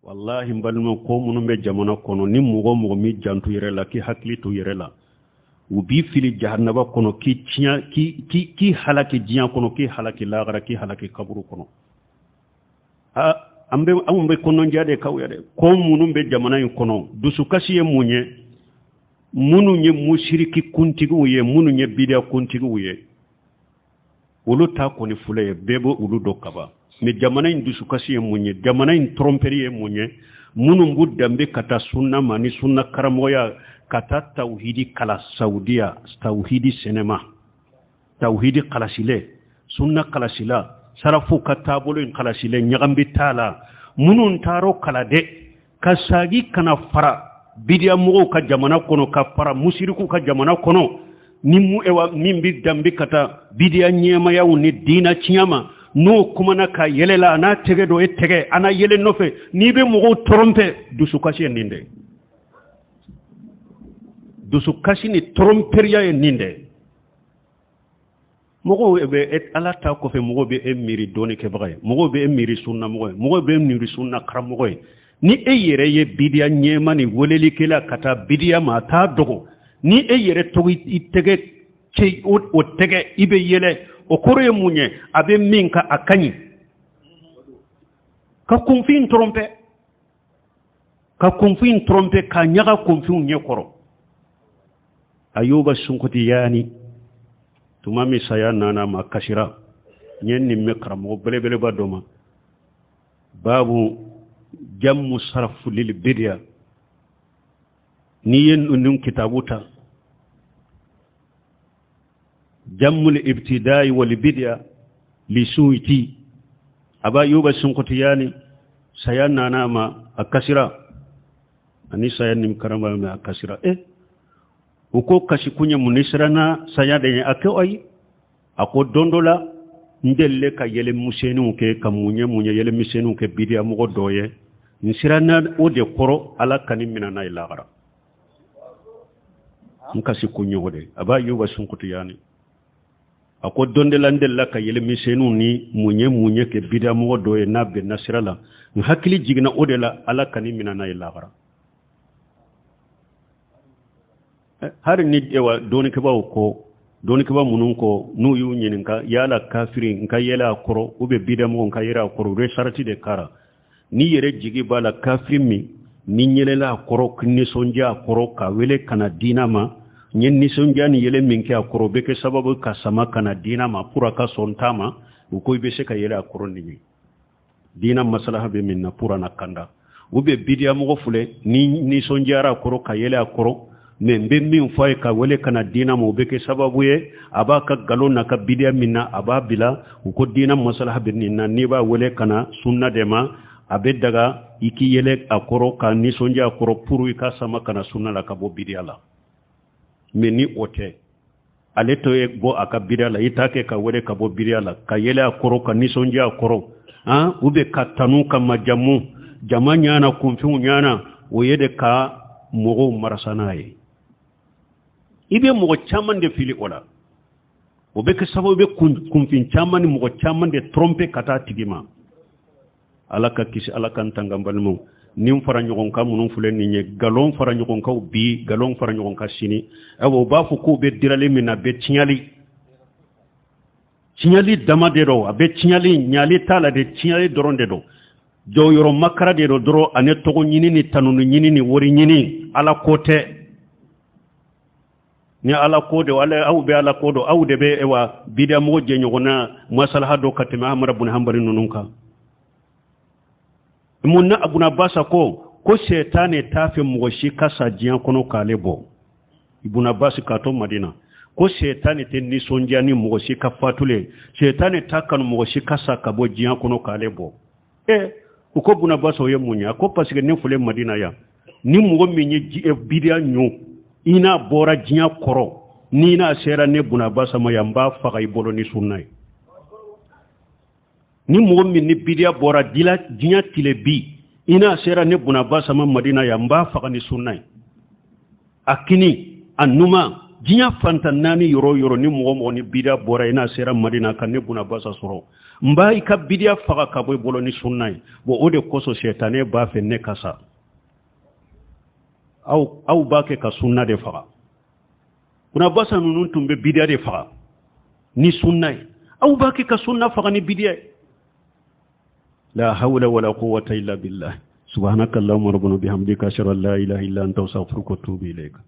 Walahi n balima, ko minnu bɛ jamana kɔnɔ, ni mɔgɔ mɔgɔ m'i janto yɛrɛ la, k'i hakili to yɛrɛ la, u b'i fili jahanaba kɔnɔ, k'i tiɲɛ, k'i halaki diɲɛ kɔnɔ, k'i halaki lahara, k'i halaki kaburu kɔnɔ. Aa, an bɛ, anw bɛ kɔnɔnja de k'aw ye dɛ. Ko minnu bɛ jamana in kɔnɔ, dusukasi ye mun ye? Minnu ye musiriki kuntigiw ye, minnu ye bidiya kuntigiw ye, olu ta kɔni filɛ ye, bɛɛ bɛ olu dɔn kaban. Mais jamana in dusukasi ye mun ye? Jamana in tromperie ye mun ye? Minnu b'u danbe ka taa sunna ma ni sunna karamɔgɔya, ka taa tawhidi kala Saudiya, tawhidi sɛnɛma, tawhidi kalasile, sunna kalasila, sarafu ka taabolo in kalasile, ɲagambi t'a la, minnu taar'o kala dɛ, ka sagi ka na fara bidiya mɔgɔw ka jamana kɔnɔ, ka fara musiriku ka jamana kɔnɔ, ni mu ewa min bɛ danbe ka taa bidiya ɲɛmayaw ni diina tiɲɛ ma, n'o kumana ka yɛlɛla, a n'a tɛgɛ don e tɛgɛ, a n'a yɛlɛ nɔfɛ, n'i bɛ mɔgɔw tromper, dusukasi ye nin dɛ. Dusukasi ni tromperie ye nin dɛ. Mɔgɔw bɛ Ala ta kɔfɛ, mɔgɔw bɛ e miiri dɔnnikɛbaga ye, mɔgɔw bɛ e miiri sunnamɔgɔ ye, mɔgɔw bɛ e miiri sunna karamɔgɔ ye. Ni e yɛrɛ ye bidiya ɲɛma ni welelikɛla ka taa bidiya ma, a t'a dogo. Ni e yɛrɛ tɔgɔ i tɛgɛ cɛ o tɛgɛ, i bɛ yɛlɛ. O kɔrɔ ye mun ye? A bɛ min kan, a ka ɲi ka kunfin tromper, ka kunfin tromper, ka ɲaga kunfinw ɲɛ kɔrɔ. Ayuba Sunkutiyani, tuma min saya nana ma, kasira. N ye nin mɛn karamɔgɔ belebeleba dɔ ma, babu jammu sarfu lil bidiya. N'i ye ninnu kitabu ta, jammul ibtidai wal bidiya li Suwiti, Aba Ayuba Sunkutiyani, saya nana ma, a kasira. Ani saya nin karama mɛ, a kasira. E, u ko kasi kun ye mun? Ni siranna saya de ye? A ko ayi. A ko don dɔ la, n delile ka yɛlɛ misɛnninw kɛ, ka mun ye mun ye, yɛlɛ misɛnninw kɛ bidiya mɔgɔ dɔ ye. N siranna o de kɔrɔ, Ala ka nin minɛ n'a ye lahara. N kasi kun ye o de. Aba Ayuba Sunkutiyani a ko don de la, n delila ka yɛlɛ misɛnninw ni mun ye mun ye kɛ bidiya mɔgɔ dɔ ye, n'a bɛnna sira la, n hakili jiginna o de la, Ala ka nin minɛ n'a ye lahara. Hali ni ewa dɔnnikɛbaaw ko, dɔnnikɛbaa minnu ko, n'u y'u ɲininka yala kafiri n ka yɛlɛ a kɔrɔ, u bɛ bidamɔgɔ n ka yɛlɛ a kɔrɔ, u bɛ sarati de kara. N'i yɛrɛ jigi b'a la, kafiri min ni yɛlɛla a kɔrɔ, ka nisɔndiya a kɔrɔ, ka wele ka na diina ma, n ye nisɔndiya ni yɛlɛ min kɛ a kɔrɔ, o bɛ kɛ sababu ka sama ka na diina ma pour a ka sɔn ta ma, u ko i bɛ se ka yɛlɛ a kɔrɔ nin ye diina masalaha bɛ min na pour a na kanda. U bɛ bidiyamɔgɔ filɛ ni nisɔndiyara a kɔrɔ, ka yɛlɛ a kɔrɔ, mais n bɛ min fɔ a ye ka wele ka na diina ma, o bɛ kɛ sababu ye a b'a ka nkalon n'a ka bidiya min na, a b'a bila. U ko diina masalaha bɛ nin na, n'i b'a wele ka na sunna de ma, a bɛ daga i k'i yɛlɛ a kɔrɔ, ka nisɔndiya a kɔrɔ, pour i ka sama ka na sunna la, ka bɔ bidiya la. Mais ni o tɛ, ale to ye bɔ a ka bidiya la, i t'a kɛ ka wele ka bɔ bidiya la, ka yɛlɛ a kɔrɔ, ka nisɔndiya a kɔrɔ, han, u bɛ ka tanu, ka majamu jama ɲana, kunfinw ɲana, o ye de ka mɔgɔw marasa n'a ye. I bɛ mɔgɔ caman de fili o la. O bɛ kɛ sababu bɛ kunfin caman ni mɔgɔ caman de tromper ka taa tigi ma. Ala ka kisi, Ala k'an tanga. Balimaw, nin fara ɲɔgɔn kan minnu filɛ nin ye, nkalon fara ɲɔgɔn kan bi, nkalon fara ɲɔgɔn kan sini, ayiwa, u b'a fɔ k'u bɛ dirali min na, a bɛ tiɲɛli, tiɲɛli dama de don. A bɛ tiɲɛli, ɲali t'a la de, tiɲɛli dɔrɔn de don, jɔyɔrɔ makara de don dɔrɔn, ani tɔgɔ ɲini ni tanuni ɲini ni wari ɲini. Ala ko tɛ. Ni Ala ko de, ala aw bɛ Ala ko dɔn, aw de bɛ ewa bidiyamɔgɔ jɛɲɔgɔnna masalaha dɔ ka tɛmɛ Amara bun Hanbali ninnu kan. Mun na Abuna Basa ko sɛtanɛ t'a fɛ mɔgɔ si ka sa diɲɛ kɔnɔ k'ale bɔ? Ibuna Basi k'a to Madina ko sɛtanɛ tɛ nisɔndiya ni mɔgɔ si ka fatulen, sɛtanɛ t'a kanu mɔgɔ si ka sa ka bɔ diɲɛ kɔnɔ k'ale bɔ. Ɛ, u ko Buna Basa, o ye mun ye? A ko parce que ne filɛ Madina yan, ni mɔgɔ min ye bidiya ɲun, i n'a bɔra diɲɛ kɔrɔ, n'i n'a sera ne Buna Basa ma yan, n b'a faga i bolo ni sunna ye. Ni mɔgɔ min ni bidiya bɔra diɲɛ tile bi, i n'a sera ne Buna Basa ma Madina yan, n b'a faga ni sunna ye. A kini a numan, diɲɛ fantan naani yɔrɔ o yɔrɔ, ni mɔgɔ mɔgɔ ni bidiya bɔra, i n'a sera Madina ka ne Buna Basa sɔrɔ. N b'a i ka bidiya faga ka bɔ i bolo ni sunna ye. Bon, o de kosɔn sɛtanɛ b'a fɛ ne ka sa. Aw b'a kɛ ka sunna de faga. Kunabasa ninnu tun bɛ bidiya de faga ni sunna ye, aw b'a kɛ ka sunna faga ni bidiya ye. La hawla wala quwwata illa billah. Subhanaka allahumma rabbana bihamdika, ashhadu an la ilaha illa anta, astaghfiruka wa atubu ilayka.